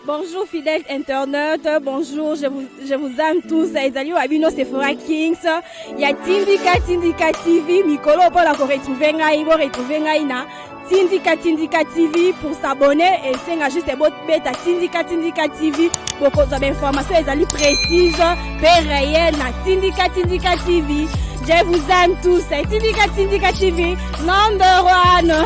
Bonjour fidèles internautes, bonjour, je vous aime tous. Ezali wa bino Sephora Kings, ya Tindika Tindika TV, mikolo mpona koretrouver ngai, boretrouver ngai na Tindika Tindika TV. Pour s'abonner, esenga juste bobeta Tindika Tindika TV, bokozwa bainformation ezali précise mpe réel na Tindika Tindika TV. Je vous aime tous. Tindika Tindika TV, number one.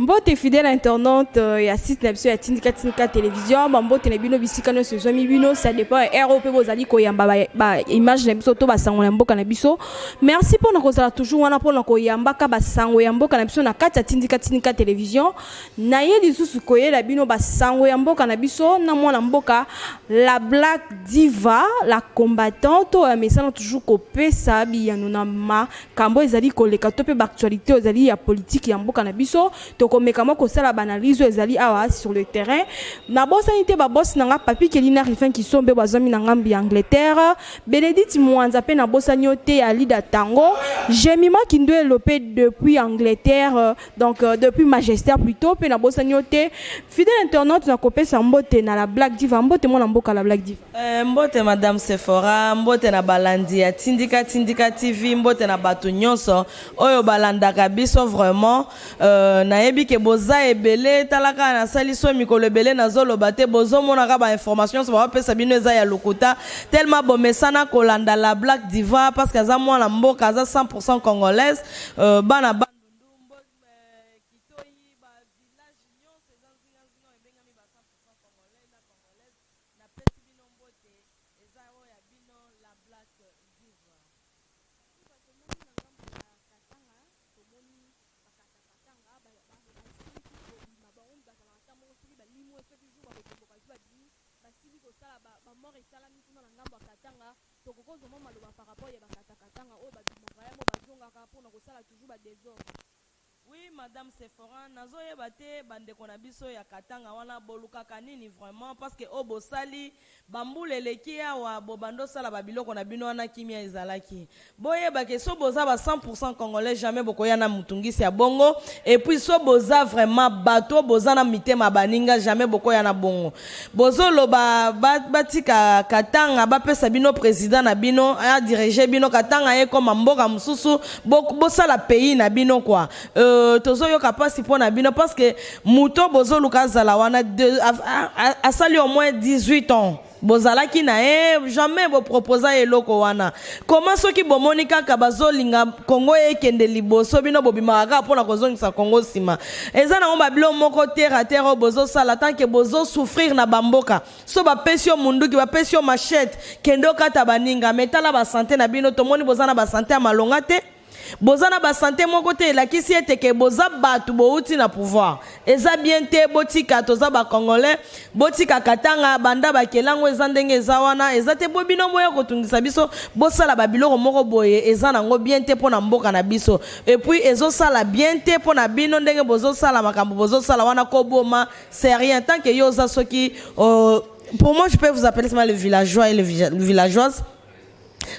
Mbote fidèle internaute ya site na biso ya Tindika Tindika Télévision, bambote na bino bisika nyonso ezwami bino. Ça dépend ya heure mpe bozali koyamba baimage na biso to basango ya mboka na biso. Merci mpona kozala toujours wana mpona koyambaka basango ya mboka na biso na kati ya Tindika Tindika Télévision. Naye lisusu koyela bino basango ya mboka na biso na mwana mboka la Black Diva, la combattante oyo amesana toujours kopesa biyano na makambo ezali koleka to mpe baactualité oyo ezali ya politike ya mboka na biso. Tokomeka mwa kosala baanalyse oyo ezali awa sur le terrain. Nabosani te babosi na nga Papi Kelina, Rifin Kisombe, bazwami na ngambu ya Angleterre, Bénédicte Mwanza mpe nabosani yo te, Alida Tango, Jemima Kindwelo mpe depuis Angleterre, donc depuis Manchester plutôt, mpe nabosani yo te. Fidèle internaute, nakopesa mbote na la Black Diva. Mbote mwana mboka la Black Diva. Mbote madame Sephora, mbote na balandi ya Tindika Tindika TV, mbote na bato nyonso oyo balandaka biso vraiment. Nayebi ke boza ebele. Tala kaka, nasali so mikolo ebele nazoloba te, bozomonaka bainformation nyonso bapesa bino eza ya lokuta, tellement bomesana kolanda la Black Diva parce que aza mwana mboka, aza 100 congolaise. Bana Bandundu, Kitoi, bavillage nyonso eza nzinganzinga oyo ebengami ba 100 congolais na congolaise, napesi bino mbote. Eza oyo ya bino la Black Diva. Tomoni na ngambo ya Katanga, tomoni bakatakatanga basiliki kobima. Bango bazalaka ata moko soki balimwe, soki jour bakotomboka, zwi babimi, basili kosala bamort esalami kuna na ngambo ya Katanga. Tokokozwa mwa maloba par rapport ya bakatakatanga oyo babimaka ya mo bazongaka mpona kosala toujours badésordre? Oui madame Sephora, nazoyeba te bandeko na biso ya Katanga wana bolukaka nini vraiment, parce que oyo bosali bambula eleki awa, bobanda osala babiloko na bino wana, kimia ezalaki. Boyebake so boza ba 100 congolais, jamais bokoya na mutungisi ya bongo. Et puis so boza vraiment bato boza na mitema baninga, jamais bokoya na bongo. Bozoloba batika Katanga, bapesa bino président na bino adirige bino. Katanga ekoma mboka mosusu, bosala pays na bino quoi. Tozoyoka mpasi mpo na bino parce que moto bozoluka azala wana asali au moins 18 ans bozalaki na ye, jamais boproposa eloko wana. Koma soki bomoni kaka bazolinga Kongo ekende liboso, bino bobimaka kaka mpona kozongisa Kongo nsima. Eza nango babilo moko terre à terre oyo bozosala tant que bozosouffrir na bamboka. So bapesi yo munduki, bapesi yo machette, kende okata baninga. Me tala basanté na bino, tomoni boza na basanté ya malonga te, boza na basanté moko te. Elakisi ete ke boza bato bouti na pouvoir, eza bien te. Botika, toza bacongolais, botika Katanga banda bakelango eza ndenge eza wana, eza te. Bo bino boya kotungisa biso, bosala babiloko moko boye, eza nango bien te mpo na mboka na biso. Et puis ezosala bien te mpo na bino ndenge bozosala makambo bozosala wana. Koboma, c'est rien. Tant que yo oza soki pour moi je peux vous appeler seulement le villageois et le villageoise,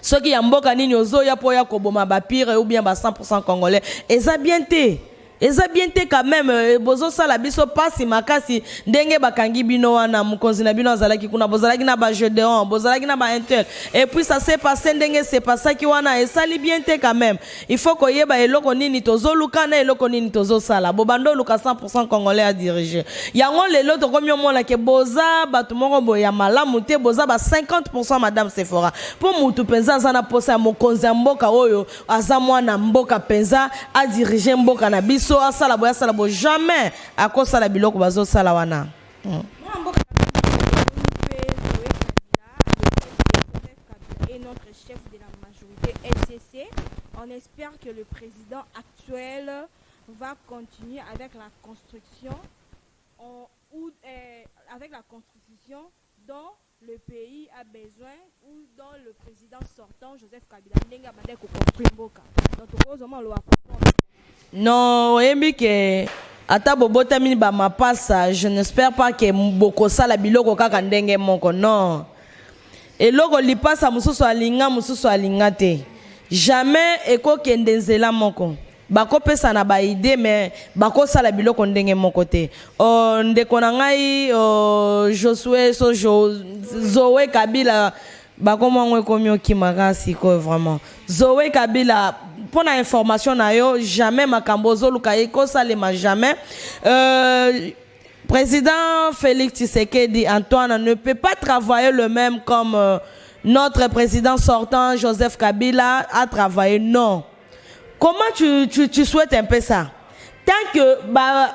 soki ya mboka nini ozoya mpo oya koboma bapire ou bien ba 100 congolais, eza bien te, eza bien te quand même. Bozosala biso mpasi makasi ndenge bakangi bino wana. Mokonzi na bino azalaki kuna, bozalaki na bagédéon, bozalaki na baintel, et puis ça s'est passé ndenge se passaki wana, esali bien te quand même. Il faut koyeba eloko nini tozoluka na eloko nini tozosala. Bobanda oluka 100 congolais adirige yango. Lelo tokomi omona ke boza bato moko boye ya malamu te, boza ba 50. Madame Sephora, mpo mutu mpenza aza na posa ya mokonzi ya mboka oyo aza mwana mboka mpenza, adirige mboka na biso, asala boye, asala boye, jamais akosala biloko bazosala wana. Mwana mboka mpe Zoé Kabila est notre chef de la majorité FCC. On espère que le président actuel va continuer avec la construction ou avec la constitution dont le pays a besoin ou dont le président sortant Joseph Kabila ndenge abandaki koconstruire mboka. Donc tokozoma loba. Non, oyebi ke ata bobotami bamapasa, je n'espère pas ke bokosala biloko kaka ndenge moko. Non, eloko lipasa mosusu alinga, mosusu alinga te, jamais ekokende nzela moko. Bakopesa na baidées, mais bakosala biloko ndenge moko te. Ndeko na ngai Josue so jo, Zoe Kabila, bakoma yango ekomi okimaka sikoyo. Vraiment, Zoe Kabila, mpo na information na yo, jamais makambo ozoluka ekosalema, jamais. Président Félix Tshisekedi Antoine ne peut pas travailler le même comme notre président sortant Joseph Kabila a travaillé. Non. Comment tu souhaites un peu ça? Tant que bah,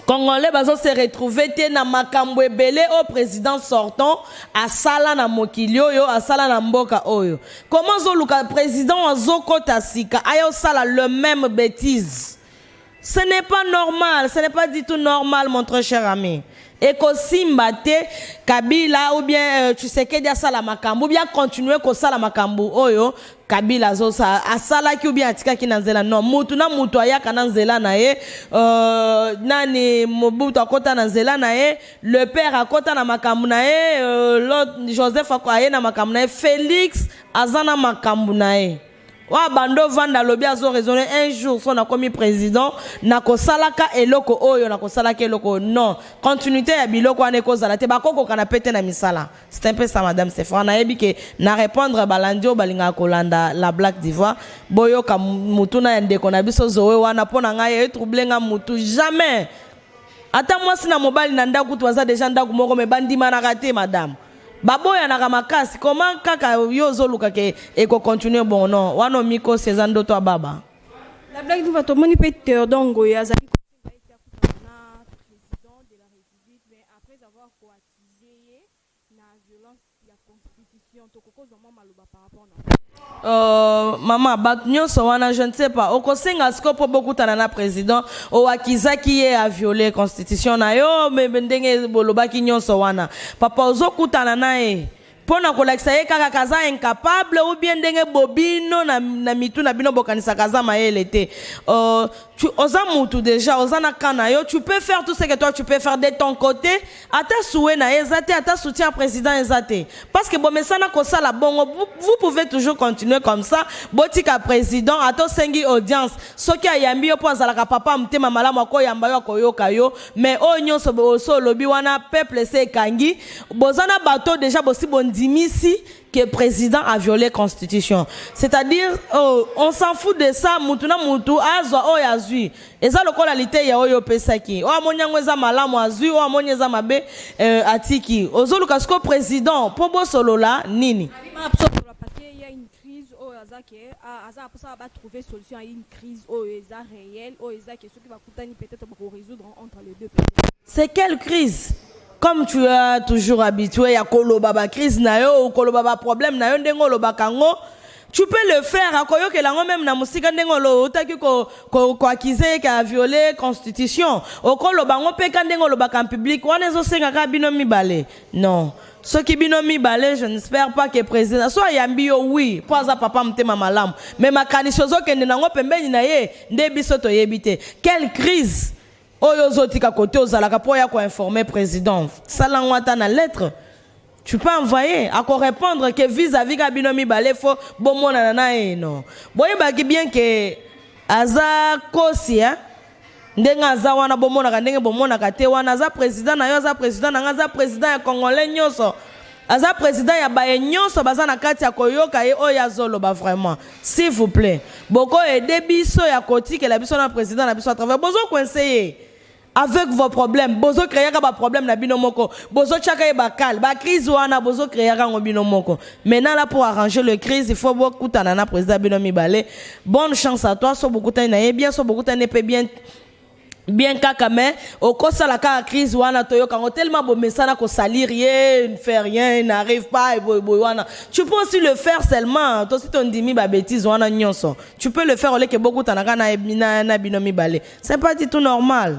Congolais bazo se retrouver te na makambo ebele au président sortant asala na mokili oyo, asala na mboka oyo. Comment zoluka président azokota sika aya osala le même bêtise? Ce n'est pas normal, ce n'est pas du tout normal, mon très cher ami. Ekosimba te. Kabila ou bien Tshisekedi asala makambo ou bien continuer kosala makambo oyo Kabila azosala, asalaki ou bien atikaki na nzela, non. Mutu na mutu ayaka na nzela na ye. Nani, Mobutu akɔta na nzela na ye, le père akɔta na makambo na ye, l'autre Joseph aye na makambo na ye, Félix aza na makambo na ye. Oyo bando ovanda, alobi, azoraisonner: un jour so nakomi président, nakosalaka eloko oyo, nakosalaka eloko oyo. Non, continuité ya biloko wana ekozala te, bakokokana pe te na misala. C'est un peu ça, madame Sephora. Nayebi ke na répondre balandi oyo balingaka kolanda La Black d'Ivoire. Boyoka mutuna ya ndeko na biso Zoe wana. Mpo na ngai, etroubler nga mutu jamais. Ata mwasi na mobali na ndako kutu baza déjà ndako moko, me bandimanaka te, madame, baboyanaka makasi. Comment kaka yo ozoluka ke ekocontinuer? Bon, non, wana omikosi, eza ndoto ya baba. La Black Diva, tomoni mpe Théodore Ngoyo azali kosenga ete akutana na président de la République, mais après avoir koaccuser ye na violence ya constitution. Tokokozwa mwa maloba par rapport na Mama, bato nyonso wana, je ne sais pas, okosenga sikoyo mpo bokutana na président, owakizaki ye avioler constitution na yo. Me ndenge bolobaki nyonso wana, papa, ozokutana na ye mpo na kolakisa ye kaka kaza incapable ou bien ndenge bobino na mitu na bino bokanisaka aza mayele te? Oza mutu déjà, oza na camp na yo, tu peux faire tout ce que toi tu peux faire de ton côté. Ata souhait na ye eza te, ata soutien ya président eza te, parce que bomesana kosala bongo. Vous pouvez toujours continuer comme ça. Botika président. Ata osengi audience, soki ayambi yo mpo azalaka papa motema malamu, akoyamba yo, akoyoka yo. Mais oyo nyonso oso olobi wana, peuple se ekangi. Boza na bato déjà bosi bondimisi que président a violé constitution, c'est-à-dire, oh, on s'en fout de ça. Mutu na mutu azwa oyo azwi. Eza lokola liteya oyo opesaki, oyo amoni yango eza malamu azwi, oyo amoni eza mabe atiki. Ozoluka sikoyo président mpo bosolola nini? Abima solola parce qu'il y a une crise oyo aza ke aza na mposa batrouver solution à une crise oyo eza réelle, oyo eza ke soki bakutani, peut-être bakorésoudre entre les deux. C'est quelle crise? Comme tu as toujours habitué ya koloba bacrise na yo, koloba baproblème na yo, ndenge olobaka yango, tu peux le faire, akoyokela yango même na mosika. Ndenge outaki koaccuser ye ke aviolé constitution, okoloba yango mpe ka ndenge olobaka en public wana. Ezosengaka bino mibale? Non, soki bino mibale, je n'espère pas que président so ayambi yo, oui, mpo aza papa motema malamu, mais makanisi ozokende nango pembeni na ye nde biso toyebi te. Quelle crise oyo ozotika kote ozalaka mpo oya koinformer président? Sala yango ata na lettre, tu peux envoyer, akorépondre ke vis-à-vis ka bino mibale fo bomonana na ye. Non, boyebaki bien ke aza kosi, hein? Ndenge aza wana, bomonaka ndenge bomonaka te wana. Aza président na yo, aza président na nga, aza président ya Congolais nyonso, aza président ya baye nyonso baza na kati ya koyoka ye oyo azoloba. Vraiment, s'il vous plaît, bokoaider biso ya kotikela biso na président na biso à travers. Bozocoincer ye avec vos problèmes, bozocréaka baproblème na bino moko, bozotiaka ye bakale, bacrise wana bozocréaka yango bino moko. Maintenant là, pour arranger le crise, il faut bokutana na président bino mibale. Bonne chance à toi. So bokutani na ye bien, so bokutani mpe bien bien kaka, mais okosala kaka crise wana, toyoka yango tellement bomesana kosalir ye, ne fait rien, n'arrive pas, boye wana. Tu peux aussi le faire seulement. Tosi tondimi babêtise wana nyonso, tu peux le faire oleke bokutanaka na bino mibale. C'est pas du tout normal.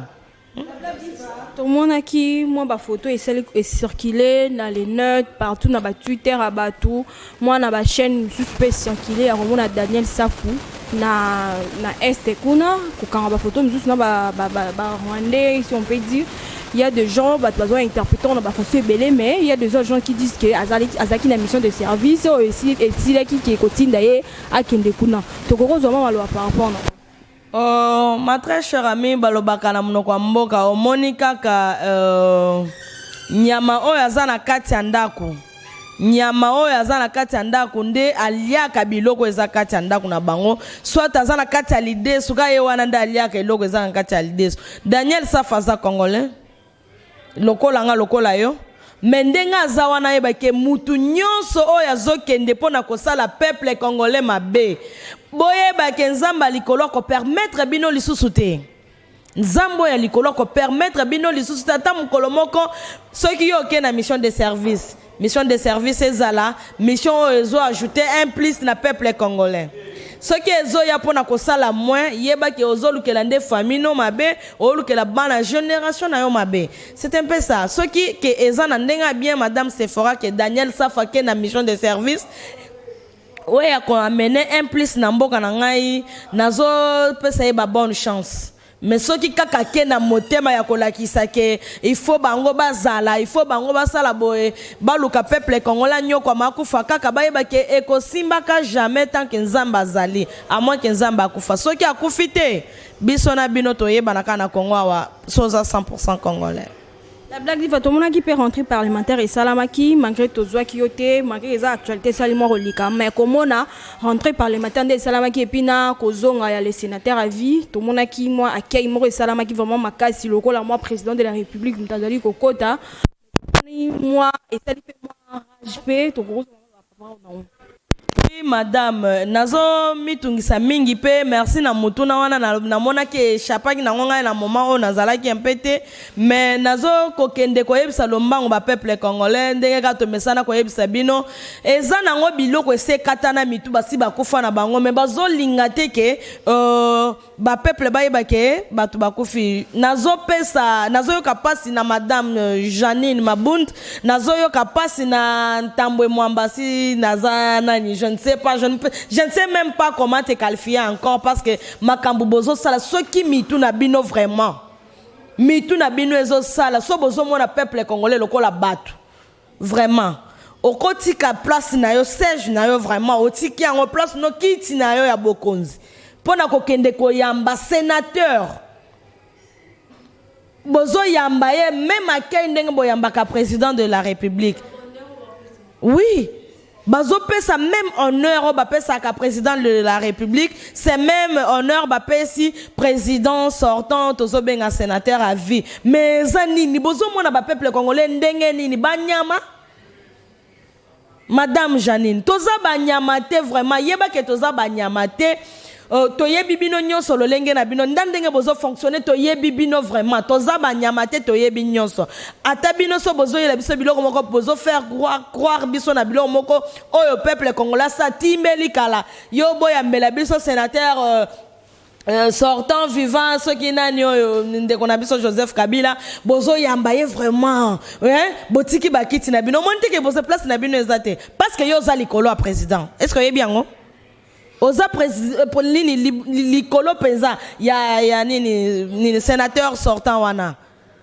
Tomonaki mwa bafoto esali ecirculer na les net partout, na batwitter ya bato, mwa na bachaîne mosusu mpe ecirculer ya komona Daniel Safu na Est kuna, kokanga bafoto mosusu na Barwandais, si on peut dire. Il y a des gens, bato bazwa interprétant na bafaçon ebele, mais il y a des autres gens qui disent que azalaki na mission de service oyo esilaki ke kotinda ye akende kuna. Tokokozwa mwa maloba par rapport na Oh, ma très chère amie, balobaka na monoko ya mboka, omoni kaka nyama oyo aza na kati ya ndako, nyama oyo aza na kati ya ndako nde aliaka biloko eza kati ya ndako na bango, soit aza na kati ya lidesu, ka ye wana nde aliaka eloko eza na kati ya lidesu. Daniel Safa aza congolais lokola nga, lokola yo, me ndenge aza wana, ayebake mutu nyonso oyo azokende mpo na kosala peuple congolais mabe, boyebake Nzambe ya likolo akopermettre bino lisusu te. Nzambe oyo ya likolo akopermettre bino lisusu te ata mokolo moko. Soki yo okei na mission de service, mission de service ezala mission oyo ezo ajouter un plus na peuple congolais. Soki ezoya mpona kosala moins, yebaki ozolukela nde famille no mabe, olukela bana génération na yo mabe. C'est un peu ça. Soki ke eza na ndenge ya bien, madame Sephora, ke Daniel Safa ke na mission de service oyo akoamener un plus na mboka na ngai, nazopesa ye babonne chance. Mais soki kaka ke na motema ya kolakisa ke il faut bango bazala, il faut bango basala boye, baluka peuple congolais nyokwama, akufa kaka, bayeba ke ekosimbaka jamais tant ke Nzambe azali, à moins ke Nzambe akufa. Soki akufi te, biso na bino toyebana kaka na Congo awa, so oza 100 congolais. La Black Diva, tomonaki mpe rentrée parlementaire esalamaki, malgré tozwaki yo te, malgré eza actualité esali mwa kolika, mais komona rentrée parlementaire nde esalamaki, et puis na kozonga ya le sénateur à vie, tomonaki mwa accueil moko esalamaki vraiment makasi, lokola mwa président de la République moto azali kokota. Mwa esali mpe mwa rage mpe tokozonga. Oui, madame, nazomitungisa mingi mpe merci na motuna wana. Namonaki échappaki nango ngai na moment oyo nazalaki mpe te, mais nazokokende koyebisa lombango bapeuple congolais ndenge kaka tomesana koyebisa bino. Eza nango biloko esi ekata na mitu, basi bakufa na bango, mais bazolinga te ke bapeuple bayeba ke bato bakufi. Nazopesa, nazoyoka mpasi na madame Janine Mabund, nazoyoka mpasi na Ntambwe Mwamba. Si naza nani, je ne sais pas, je ne sais même pas comment te qualifier encore, parce que makambo bozosala, soki mitu na bino vraiment, mitu na bino ezosala, so bozomona peuple congolais lokola bato vraiment, okotika place na yo, siège na yo vraiment, otiki yango, place no, kiti na yo ya bokonzi, mpo na kokende koyamba sénateur. Bozoyamba ye même akei ndenge boyambaka président de la République. Oui, bazopesa même honneur oyo bapesaka président de la République, c'est même honneur bapesi président sortant, tozobenga sénateur à vie. Mais eza nini? Bozomona bapeuple congolais ndenge nini? Banyama? Madame Janine, toza banyama te vraiment. Yebake toza banyama te. Toyebi bino nyonso, lolenge na bino nda ndenge bozofonctionne, toyebi bino vraiment. Toza banyama te, toyebi nyonso. Ata bino so bozoyela biso biloko moko, bozofaire croire biso na biloko moko oyo peuple congolais asa timbeli kala. Yo boyambela biso sénateur sortant, vivant, soki nani oyo, ndeko na biso Joseph Kabila, bozoyamba ye vraiment, hein? Botiki bakiti na bino, omoni teke boza place na bino eza te, parce que yo oza likolo ya président. Est ce que oyebi yango? Oza nini, likolo mpenza ya nini nini, sénateur sortant wana.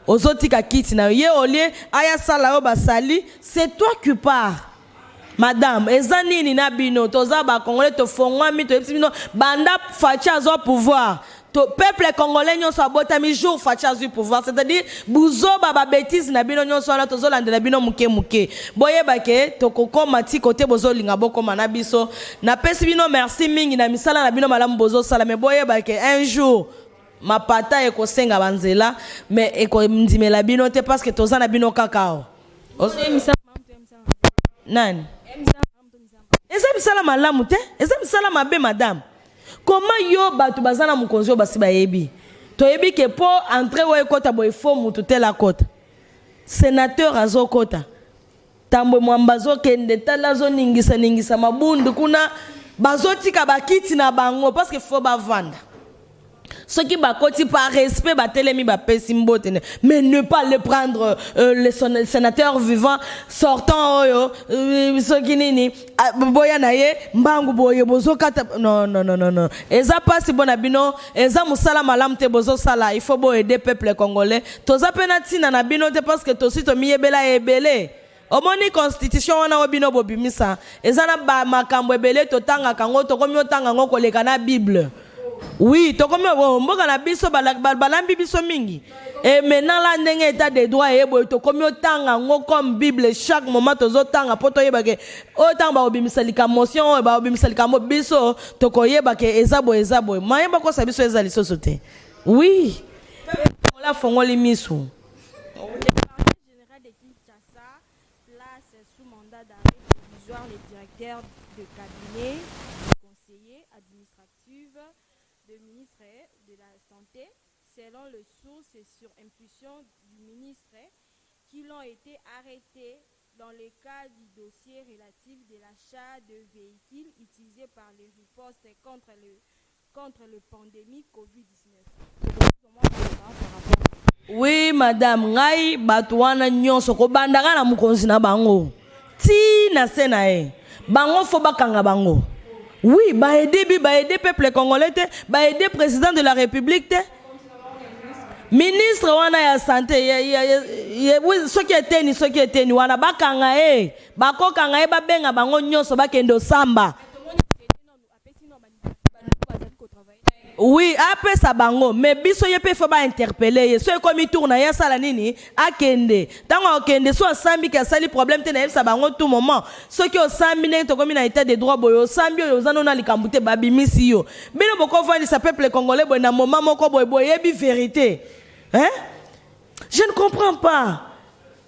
Ozotika kiti na yo, ye olie aya sala yo basali, c'est toi qui pars. Madame, eza nini na bino? Toza bacongolais, tofongwami, toyebisi bino banda Fatshi azwa pouvoir, to peuple congolais nyonso abotami jour Fatshi azwi pouvoir, c'est-à-dire buzoba, babêtises na bino nyonso wana, tozolandela bino moke moke. Boyeba ke tokokóma ti kote bozolinga bokóma na biso. Napesi bino merci mingi na misala na bino malamu bozosala, mais boyeba ke un jour mapata ekosenga banzela, mais ekondimela bino te, parce que toza na bino kaka awa. Nani eza misala malamu te, eza misala mabe. Madame, koma yo bato baza na mokonzi oyo basi bayebi, toyebi ke mpo entrée oyo ekɔta boye, fo mutu tel akɔta, sénateur azokɔta, Tambwe Mwamba azokende, tala azoningisa ningisa mabundu kuna, bazotika bakiti na bango parce que fo bavanda. Soki bakoti, par respect batelemi, bapesi mbote, mais ne pas le prendre le sénateur vivant, sortant oyo, soki nini, boya na ye mbangu boye, bozokata. Non, non, non, non, non, eza mpasi mpo na bino, eza mosala malamu te bozosala. Il faut boaider peuple congolais. Toza mpe na ntina na bino te, parce que tosi tomiyebela ebele. Omoni constitution wana oyo bino bobimisa, eza na bamakambo ebele, totangaka yango, tokomi otanga yango koleka na Bible. Oui, tokomi oh, mboka na biso balambi biso mingi. Et maintenant là ndenge état de droit eye boye, tokomi otanga yango comme Bible. Chaque moment tozotanga mpo toyeba ke oyo ntango bakobimisa likambo, motion oyo bakobimisa likambo, biso tokoyeba ke eza boye, eza boye. Mayeba kosa biso eza lisusu te. Oui, afongoli misu. Général de Kinshasa place sous mandat d'arrêt provisoire le directeur de cabinet, conseiller administratif de ministre de la Santé, selon les sources et sur impulsion du ministre, qui l'ont été arrêtés dans le cas du dossier relatif de l'achat de véhicules utilisés par les ripostes contre le pandémie Covid-19. Oui madame, ngai bato wana nyonso, kobandaka na mokonzi na bango ti na se na ye, bango fo bakanga bango. Oui, baaider bi baaider peuple congolais te, baaider président de la République te. Ministre wana ya santé ye, soki eteni wana, bakanga ye, bakokanga ye, babenga bango nyonso, bakende osamba. Oui, apesa bango, mais biso ye mpe fo bainterpeller ye. So ekomi tour na ye, asala nini? Akende. Ntango akende, so asambiki, asali problème te. Nayebisa bango tout moment, soki osambi, ndenge tokomi na état de droit boye, osambi oyo oza nona likambo te, babimisi yo. Bino bokovandisa peuple congolais boye na moment moko boye, boyebi vérité, hein? Je ne comprends pas.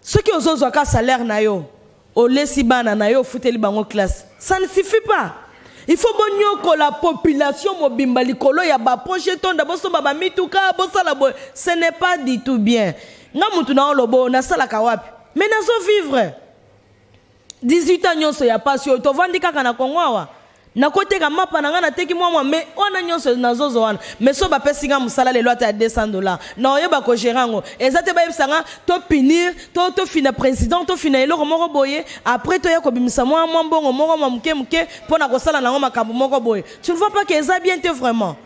Soki ozozwaka salaire na yo, olesi bana na yo, ofuteli bango classe, ça ne suffit pas. Il faut bonyokola population mobimba likolo ya bapoche etonda, bosomba bamituka, bosala boye. Ce n'est pas du tout bien. Nga mutu na oloba oyo nasalaka wapi? Mais nazovivre 18 ans nyonso ya pasi oyo tovandi kaka na Kongo awa. Nakoteka mapa na ngai, nateki mwa mwa, mais wana nyonso nazozwa wana. Mais so bapesi nga mosala lelo ata ya 200 $, na oyeba kogérer yango. Eza te bayebisa nga topunir, tofina président, tofina eloko moko boye, après toya kobimisa mwa mwa mbongo moko mwa moke moke mpo na kosala nango makambo moko boye. Tu ne vois pas que eza bien te? Vraiment,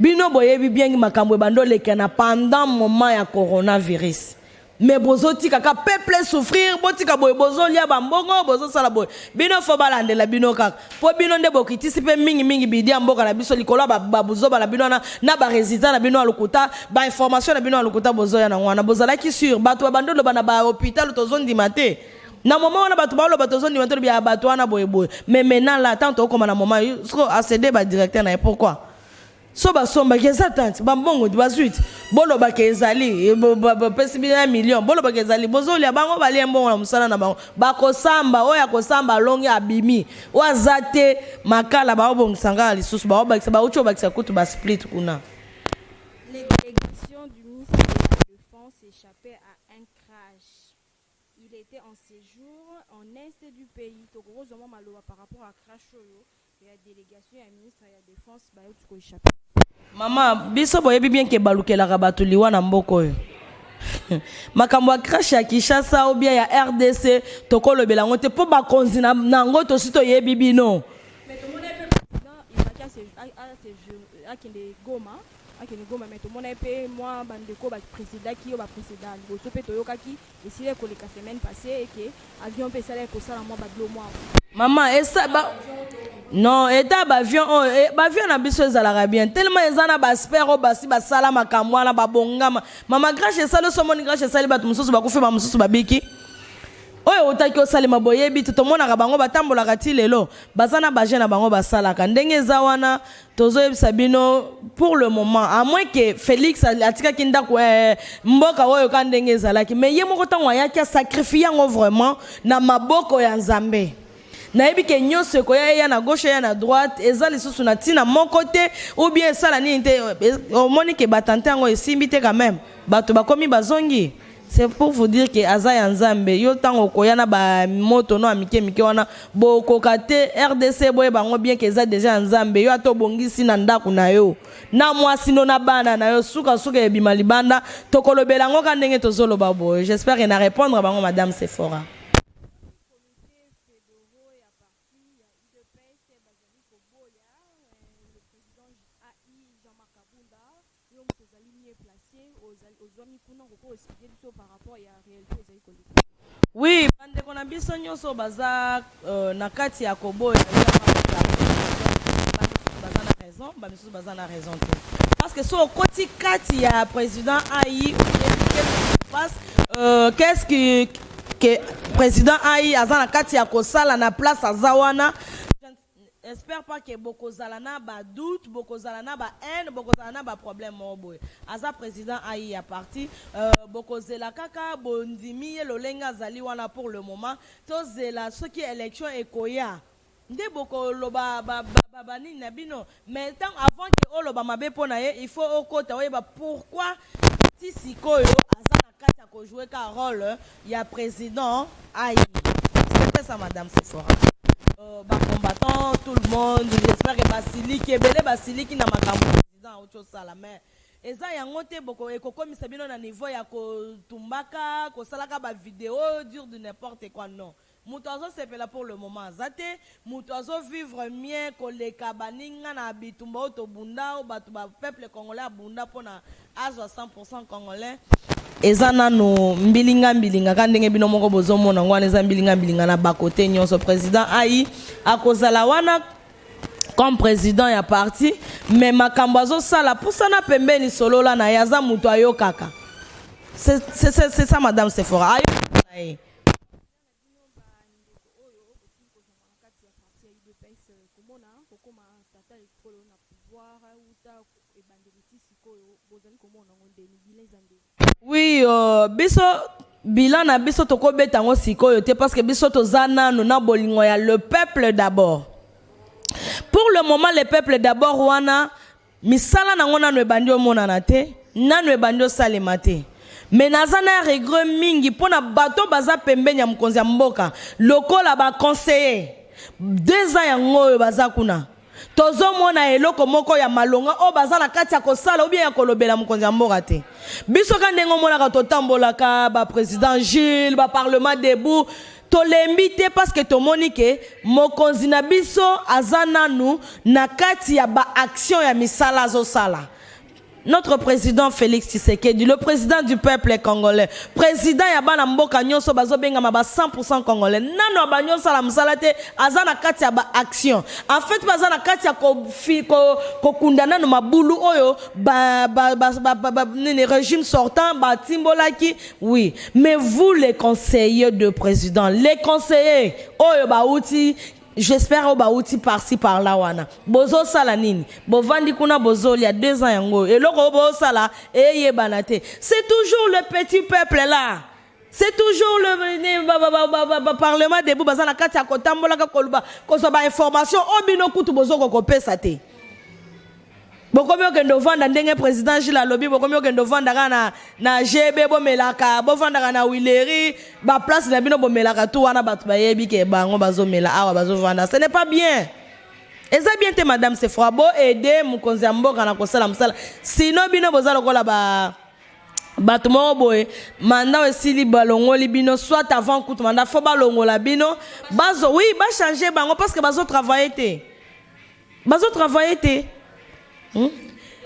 bino boyebi bien makambo ebanda oleka na pendant moment ya coronavirus, mais bozotika ka peuple souffrir. Botika boye, bozolia bambongo, bozosala boye. Bino fo balandela bino kaka, mpo bino nde bokitisi mpe mingimingi bidi ya mboka na biso likolo ya babuzoba na bino wana, na barésultat na bino ya lokuta, bainformation na bino ya lokuta. Bozoya nango wana, bozalaki sur bato babandi oloba na bahôpital, tozondima te. Na moment wana bato baoloba, tozondima te, lobi ya bato wana boyeboye. Mais maintenant là, tant tokóma na moment soko acd badirecteur na ye, pourquoi so basombaki eza tante bambongo bazwi te? Bolobaka ezali bapesi bino ya million, bolobaka ezali bozolia bango, balie mbongo na mosala na bango. Bakosamba, oyo akosamba alongi, abimi. Oyo aza te, makala baobongisa kaka lisusu, baobakisa, bauti obakisa kutu basplit kuna. Les délégation du ministre de la Défense échappait à un crash. Il était en séjour en est du pays. Tokozoma maloba par rapport à crash oyo ya délégation ya ministre ya Défense bayoti koéchapper. Mama, biso boyebi bien ke balukelaka bato liwa na mboka oyo. Makambo ya crash ya Kinshasa ou bien ya RDC, tokolobela yango te, mpo bakonzi na yango tosi toyebi bino. Mais tomona mpe président ezalaki akende Goma, akende Goma, mais tomona mpe mwa bandeko baprécédaki oyo baprécéda liboso mpe toyokaki esili ekoleka semaine passée eke avion mpe esalaki kosala mwa babilo mwa. Mama, esa ba non, eta baavion oyo, baavion na biso ezalaka bien tellement eza na baspare oyo basi basala makambo wana, babongama. Mama, crash esali, osomoni crash esali, bato mosusu bakufi, bamosusu babiki. Oyo outaki osalema, boyebi te, tomonaka bango batambolaka ti lelo, baza na baje na bango, basalaka ndenge eza wana. Tozoyebisa bino pour le moment, à moins que Félix atikaki ndako, mboka oyo ka ndenge ezalaki, mais ye moko ntango ayaki asacrifier yango vraiment na maboko ya Nzambe. Nayebi ke nyonso ekoya, eya na gauche, eya na droite, eza lisusu na ntina moko te ou bien esala nini te. Omoni ke batante yango esimbi te quand même, bato bakomi bazongi. C'est pour vous dire ke aza ya Nzambe. Yo ntango okoya na bamoto no ya mike mike wana, bokoka te. RDC, boyeba yango bien ke eza déjà ya Nzambe. Yo ata obongisi na ndako na yo, na mwasi no, na bana na yo, sukasuka ebima libanda. Tokolobela yango ka ndenge tozoloba boye. J'espère ke na répondre bango, madame Sephora. Comité fédéraux ya parti ya UDPS bazali koboya le président AI Jean-Marc Kabunda. Yo moto ozali mieux placé, ozwami kuna, koko expliquer biso par rapport ya réalité ezali koleka. Oui, bandeko na biso nyonso baza na kati ya koboya, baza na raison. raison, bamisusu baza na raison te, parce que so okoti kati ya président ai, qu'est-ce qui se passe, qu'est-ce qui que président ai aza na kati ya kosala na place aza wana, j'espère pas que bokozala na badoute, bokozala na bahaine, bokozala na baproblème moko boye. Aza président ai ya parti, bokozela kaka bondimi ye lolenge azali wana. Pour le moment, tozela soki élection ekoya nde bokoloba banini na bino. Mais ntango avant ke oloba mabe mpo na ye, il faut okota oyeba pourquoi ti sikoyo aza na kati ya kojouer ka rôle ya président ai. C'était ça, madame Sephora. Bacombattant, tout le monde, j'espère que basiliki ebele, basiliki na makambo président auti osala, mais eza yango te ekokomisa bino na niveau ya kotumbaka, kosalaka bavideo dire de n'importe quoi. Non, moto azosepela pour le moment aza te. Moto azovivre mieux koleka baninga na bitumba oyo tobunda, oyo bato bapeuple congolais abunda mpona azwa 100 congolais, eza nano mbilinga mbilinga. Ka ndenge bino moko bozomona ngo wana, eza mbilinga mbilinga na bakote nyonso. Président ai akozala wana comme président ya parti, mais makambo azosala, pusana pembeni, solola na ye, aza moto ayokaka. C'est ça, madame Sephora, ayokaka na ye. Kati ya parti ya UDPS, komona kokóma tata ekolo na pouvoir uta ebandeli ti sikoyo, bozali komona yango ndeni? Bilan eza ndeni? Oui, biso bilan na biso tokobeta yango sikoyo te, parce que biso toza nanu na bolingo ya le peuple d'abord. Pour le moment, le peuple d'abord wana, misala nango nanu ebandi omonana te, nanu ebandi osalema te. Me naza na regret mingi mpo na bato baza pembeni ya mokonzi ya mboka lokola baconseiller. 2 ans yango oyo baza kuna, tozomona eloko moko ya malonga oyo baza na kati ya kosala ou bien ya kolobela mokonzi ya mboka te. Biso ka ndenge omonaka totambolaka, baprésident Jules, baparlement debout, tolembi te, parce que tomoni ke mokonzi na biso aza nanu na kati ya baaction ya misala azosala. Notre président Félix Tshisekedi, le président du peuple congolais, président ya bana mboka nyonso bazobengama ba 100% congolais, nano abandi osala mosala te. Aza na kati ya baaction, en fait baza na kati ya kokunda nano mabulu oyo nini, régime sortant batimbolaki. Oui, mais vous, les conseillers de président, les conseillers oyo bauti, j'espère oyo bauti par-ci par-là wana, bozosala nini? Bovandi kuna, bozolia. 2 ans yango, eloko oyo bozosala eyebana te. C'est toujours le petit peuple là, c'est toujours le parlement debout. Baza na kati ya kotambolaka, koloba, kozwa bainformation oyo bino kutu bozokoka kopesa te. Bokomi okende ovanda ndenge président Gilles alobi, bokomi okende ovanda kaka na GB, bomelaka, bovandaka na wileri, baplace na bino bomelaka tu wana, bato bayebi ke bango bazomela awa, bazovanda. Ce n'est pas bien, eza bien te, madame Sephora. Bo aide mokonzi ya mboka na kosala mosala, sino bino boza lokola ba bato moko boye, mandat oyo esili, balongoli bino, soit avant kutu mandat, fo balongola bino, bazo, oui, bachange bango, parce que bazotravaille te, bazotravaille te,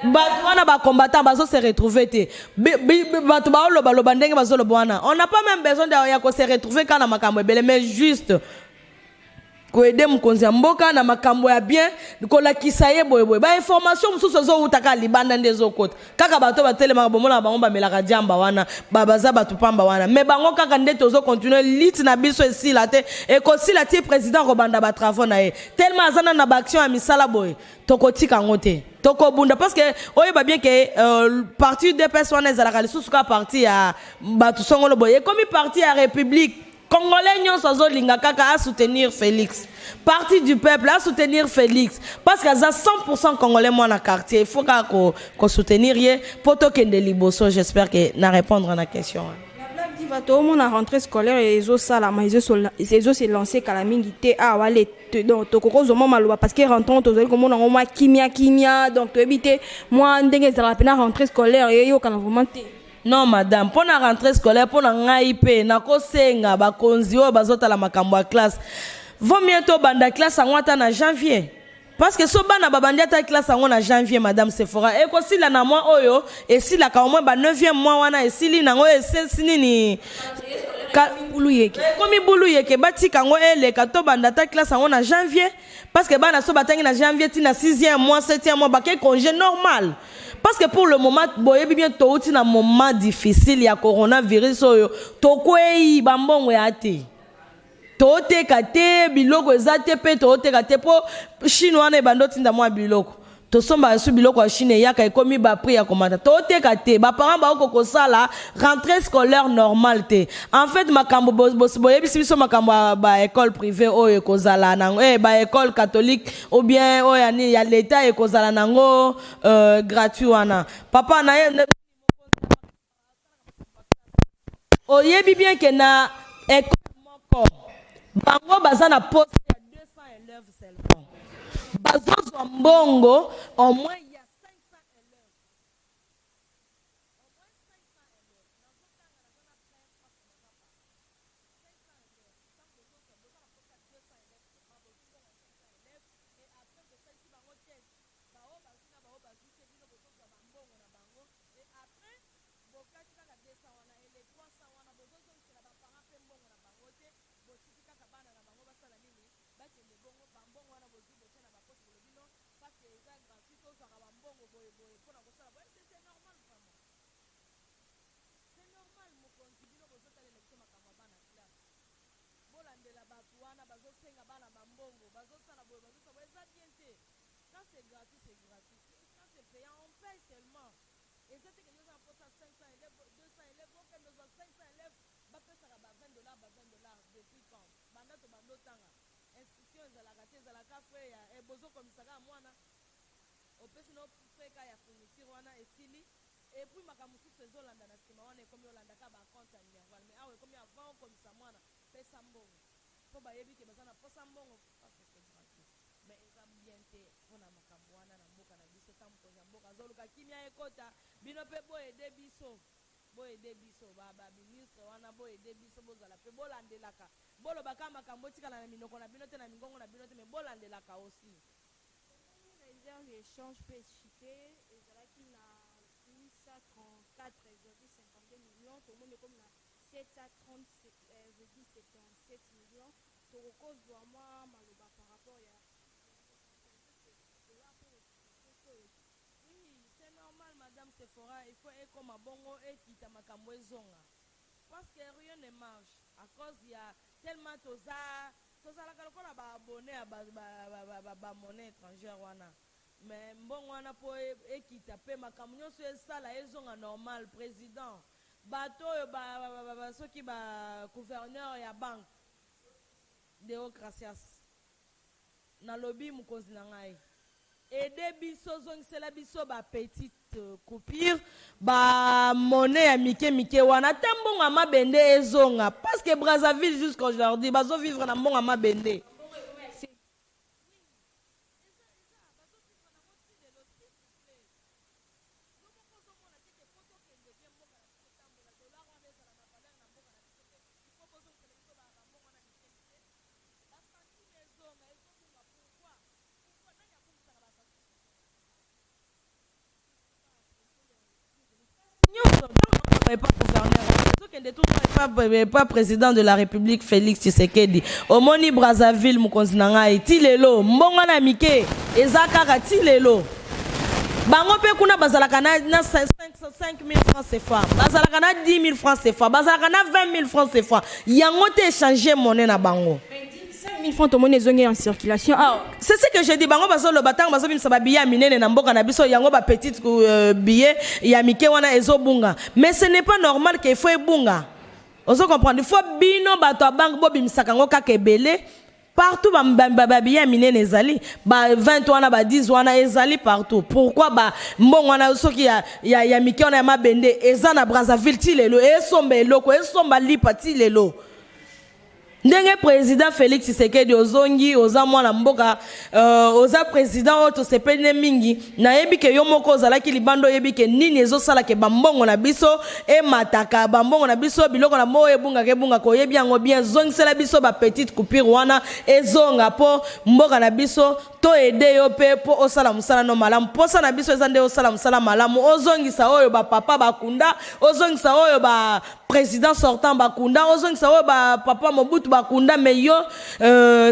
Bato wana bacombattant bazo se retrouver te. Bato baolobaloba ndenge bazoloba wana, on n'a pas même besoin ya kose retrouver kaka na makambo ebele, mais juste koaider mokonzi ya mboka na makambo ya bien, kolakisa ye boyeboye. Bainformation mosusu ezowuta kaka libanda nde ezokota. Kaka bato batelemaka, bomonaka bango bamelaka diamba wana, baza bato pamba wana, mais bango kaka nde tozocontinue lutte na biso. Esila te, ekosila ti président kobanda batravaux na ye. Tellement aza nano na baaction ya misala boye, tokotika yango te, tokobunda, parce que oyeba bien ke parti UDPS wana ezalaka lisusu kaka parti ya bato songolo boye, ekomi parti ya république. Congolais nyonso azolinga kaka asoutenir Félix, parti du peuple, asoutenir Félix, parce que aza 100% congolais, mwana quartier. Il faut kaka kosoutenir ye mpo tokende liboso. J'espère que na répondre na question wana. Diva, toomona rentrée scolaire ezosalama, ezose lance kala mingi te awa le. Donc tokoki kozwa mwa maloba, parce que rentrée tozali komona yango mwa kimia kimia, donc toyebi te mwa ndenge ezalaka mpena rentrée scolaire, eyokana vraiment te. Non, madame, mpo na rentrée scolaire, mpo na ngai mpe nakosenga bakonzi oyo bazotala makambo ya classe, vaut mieux tobanda classe yango ata na janvier, parce que so bana babandi ata classe yango na janvier, madame Sephora, ekosila na mois oyo esilaka, au moins ba 9e mois wana esili nango, esesi nini. Ekomi bulu yeke, batika yango eleka, tobanda ata classe yango na janvier, parce que bana so batangi na janvier ti na 6e mois, 7e mois, bake congé normal. Parce que pour le moment, boyebi bien, touti na moment difficile ya coronavirus oyo, tokwei, bambongo ya te, toteka te, biloko eza te mpe toteka te, mpo Chine wana ebanda otinda mwa biloko, tosomba su biloko ya Chine, eyaka, ekomi baprix ya komata, toteka te, baparent baoko kosala rentrée scolaire normale te. En fait, makambo boyebisi biso, makambo ya baécole privé oyo ekozala nango, baécole catholique ou bien oyo ya nini ya l'État ekozala nango gratuit wana, papa na ye oyebi bien ke na école moko bango baza na poste ya 200 élèves seulement, bazozwa mbongo au moins ya 500 élèves, au moins 500 élèves. Nazotanga, naza na plein face, naza pa 500 élèves. Ntango bozozwa, boza na poste ya 200 élèves seulement, bozwi mbongo ya 500 élèves et après bosalisi bango test, bao bazwi na bao bazwi te, bino bozozwa bambongo na bango et après bokati kaka 200 wana et les 300 wana bozozongisela baparent mpe mbongo na bango te. Botiki kaka bana na bango basala nini? Bakende bongo. Bambongo wana bozwi, botia na bapoche, bolobi non, parce que eza gratuit, tozwaka bambongo boyeboye mpona kosala boye. C'est normal? Vraiment, c'est normal? Mokonzi, bino bozotalela biso makambo ya bana classe, bolandela bato wana bazosenga bana bambongo, bazosala boye, bazosala boye, eza bien te. Quand c'est gratuit, c'est gratuit. Quand c'est payant, on paye seulement. Eza te ke yo oza na posa 500 élèves, 200 élèves, okende ozwa 500 élèves, bapesaka ba 20 $, ba 20 $. Depuis quand? Banda to banda otanga, inscription ezalaka te, ezalaka frais ya bozokomisaka mwana, opesi no frais ka ya fourniture wana, esili. Et puis makambo mosusu ezolanda na nsima wana, ekomi olandaka bacompte ya minerval. Mais awa ekomi avant okomisa mwana, pesa mbongo, mpo bayebi ke baza na posa mbongo parce que c'est gratuit. Mais eza bien te mpona makambo wana na mboka na biso. Ta mokonzi ya mboka azoluka kimia ekota, bino mpe boyede biso, boyede biso, baministre wana, boyede biso, bozala mpe bolandelaka, bolobaka makambo etikala na minoko na bino te, na mingongo na bino te, mais bolandelaka aussi. Réserve échange mpe echute, ezalaki na 834,52 millions, tomoni ekomi na 730,77 millions. Tokokozwa mwa maloba par rapport ya dollar mpe? Oui, c'est normal, madame Sephora, il faut ekoma bongo, ekita, makambo ezonga, parce que rien ne marche à cause ya tellement toza, tozalaka lokola baabonné ya bamonnaie étrangère wana. Mais mbongo wana, mpo ekita mpe makambo nyonso esala ezonga normal, président, bato oyo soki bagouverneur ya banque, Deogracias, nalobi mokonzi na ngai, aide biso, ozongisela biso bapetite coupure, bamonnaie ya mike mike wana, ata mbongo ya mabende ezonga, parce que Brazzaville jusqu'aujourd'hui bazovivre na mbongo ya mabende. Nyonso epa gouverneur, tokende tout epa président de la République Félix Tshisekedi. Omoni Brazzaville, mokonzi na ngai, ti lelo mbongo na mike eza kaka ti lelo. Bango mpe kuna bazalaka na 5 000 francs CFA, bazalaka na 10 000 francs CFA, bazalaka na 20 000 francs CFA. Yango te échange monnaie na bango. 5 000 francs tomoni ezongi en circulation awa. C'est ce que je dis. Bango bazoloba, ntango bazobimisa babillet ya minene na mboka na biso, yango bapetite billet ya mike wana ezobunga. Mais ce n'est pas normal ke il faut ebunga. Ozo comprendre? Il faut bino bato ya banque bobimisaka yango kaka ebele partout. Babillet ya minene ezali, ba 20 wana, ba 10 wana ezali partout. Pourquoi ba mbongo wana soki ya mike wana ya mabende eza na Brazzaville ti lelo, esomba eloko, esomba lipa ti lelo? Ndenge président Félix Tshisekedi ozongi, oza mwana mboka, oza président oyo tosepeli ne mingi. Nayebi ke yo moko ozalaki libanda, oyebi ke nini ezosala ke bambongo na biso emataka, bambongo na biso, biloko na mo oyo ebungaka ebungaka, oyebi yango bien. Zongisela biso bapetite coupure wana ezonga, mpo mboka na biso. To aider yo mpe mpo osala mosala no malamu. Mposa na biso eza nde osala mosala malamu, ozongisa oyo bapapa bakunda, ozongisa oyo ba président sortant bakunda, ozongisa oyo bapapa Mobutu bakunda. Mais yo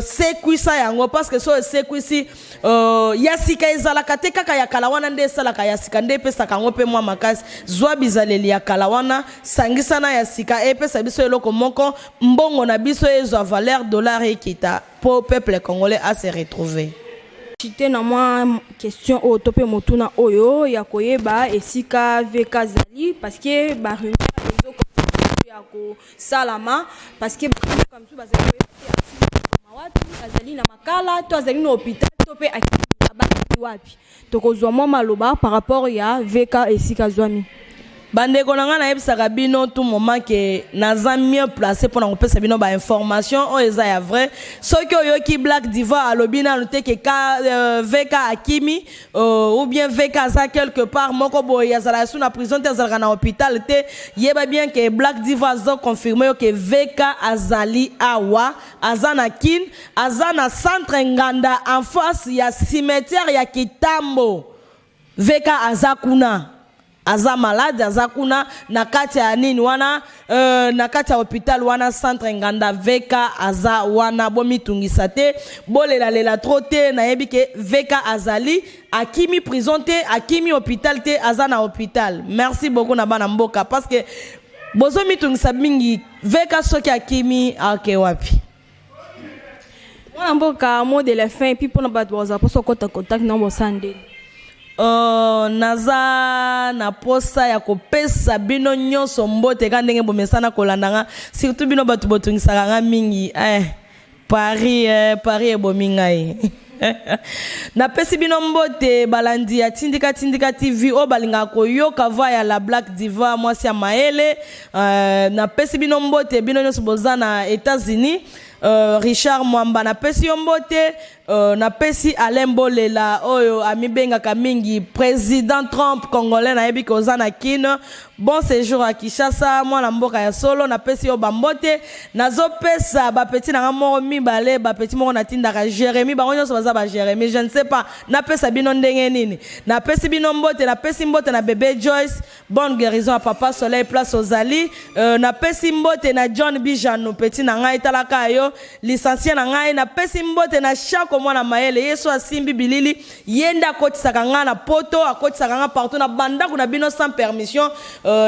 sekwisa yango, parce que so esekwisi ya sika ezalaka te, kaka ya kala wana nde esalaka ya sika, nde epesaka yango mpe mwa makasi. Zwa bizaleli ya kala wana, sangisa na ya sika, epesa biso eloko moko, mbongo na biso ezwa valeur, dollar ekita, mpo peuple congolais a se retrouver. Chite na mwa question oyo to mpe motuna oyo ya koyeba esika VK azali, parce que barumeur ya kosalama, parce que bamosusu bazali koyeba te asili wapi, azali na Makala to azali na hôpital to mpe abaki wapi. Tokozwa mwa maloba par rapport ya VK, esika azwami. Bandeko na ngai, nayebisaka bino tout moment ke naza mieux placé mpona kopesa bino bainformation oyo eza ya vrai. Soki oyoki Black Diva alobi nanu te ke VK akimi ou bien VK aza quelque part moko boye, azalaka su na prison te, azalaka na hôpital te, yeba bien ke Black Diva aza confirme yo ke VK azali awa, aza na Kine, aza na centre Nganda, en face ya cimetière ya Kitambo. VK aza kuna, aza malade, aza kuna na kati ya nini wana, na kati ya hôpital wana, centre Nganda. VK aza wana, bomitungisa te, bolelalela trop te. Nayebi ke VK azali, akimi prison te, akimi hôpital te, aza na hôpital. Merci beaucoup na bana mboka, parce que bozomitungisa mingi. VK soki akimi, ake wapi? Mwana mboka, mot de la fin, et puis mpona bato bazala mposa okota contact na bosala ndeni? Naza na posa ya kopesa bino nyonso mbote ka ndenge bomesana kolanda nga, surtout bino bato botungisaka nga mingi. Paris, Paris ebomi ngai. Napesi bino mbote, balandi ya Tindika Tindika TV oyo balingaka koyoka voix ya la Black Diva, mwasi ya mayele. Napesi bino mbote, bino nyonso boza na États-Unis. Richard Mwamba, napesi yo mbote. Napesi Alain Bolela oyo amibengaka mingi président Trump congolais, nayebi ke oza na Kine, bon séjour à Kinshasa, mwana mboka ya solo, napesi yo bambote. Nazopesa bapeti na nga moko mibale, bapeti moko natindaka Jérémi, bango nyonso baza baJérémi, je ne sais pas napesa bino ndenge nini. Napesi bino mbote, napesi mbote na bébé Joyce, bonne guérison ya papa Soleil place ozali. Napesi mbote na John Bijano, petit na ngai, talaka yo, licencié na ngai. Napesi mbote na Shako, mwana mayele, ye so asimbi bilili, ye nde akotisaka ngai na Poto, akotisaka ngai partout na bandako na bino sans permission.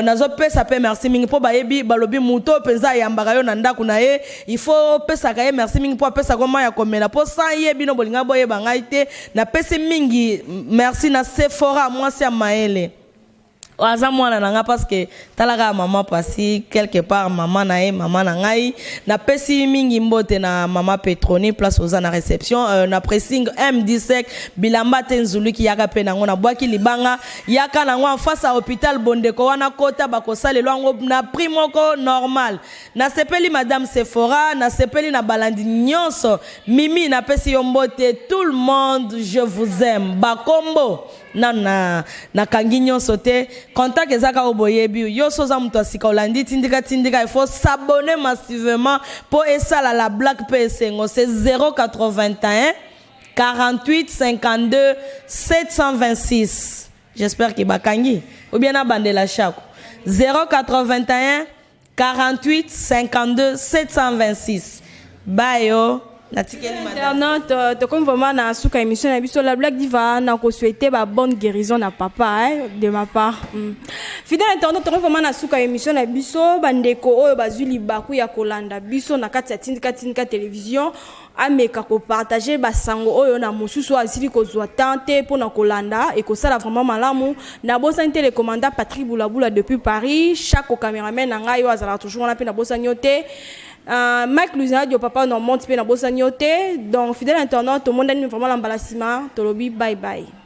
Nazopesa mpe merci mingi mpo bayebi, balobi moto mpenza ayambaka yo na ndako na ye, il faut opesaka ye merci mingi mpo apesaka mai ya komela, mpo sans ye bino bolinga boyeba ngai te. Napesi mingi merci na Sephora, mwasi ya mayele, aza mwana na nga, parce que talaka mama pasi quelque part, mama na ye, mama na ngai. Napesi mingi mbote na mama Petroni, place oza na réception, na pressing M17, bilamba te nzuluki, yaka mpe nango, nabwaki libanga, yaka nango en face ya hôpital Bondeko wana, kota, bakosalela yango na prix moko normal. Nasepeli madame Sephora, nasepeli na balandi nyonso. Mimi, napesi yo mbote. Tout le monde, je vous aime. Bakombo nanu na nakangi nyonso te, contact eza kaka oyo boyebi. Yo so oza moto ya sika, olandi Tindika Tindika, il faut s'abonner massivement mpo esala la Black mpe esengo. C'est 081 48 52 726. J'espère ke bakangi ou bien nabandela chako. 081 48 52 726. Bayo natikeli madame. Internaute, tokomi vraiment na suka émission na biso. La Black Diva na kosouhaiter ba bonne guérison na papa, hein, de ma part. Fidèle internaute, tokomi vraiment na suka émission na biso. Bandeko oyo bazwi libaku ya kolanda biso na kati ya Tindika Tindika Télévision, ameka kopartage basango oyo na mosusu oyo asili kozwa temps te mpona kolanda, ekosala vraiment malamu. Nabosani te le commandant Patrick Bulabula depuis Paris, chaque cameraman na ngai oyo azalaka toujours wana mpe, nabosani yo te. Mike Luzinado, papa Normand mpe, nabosani yo te. Donc fidèle internaute, tomondani vraiment na mbala nsima, tolobi bye bye.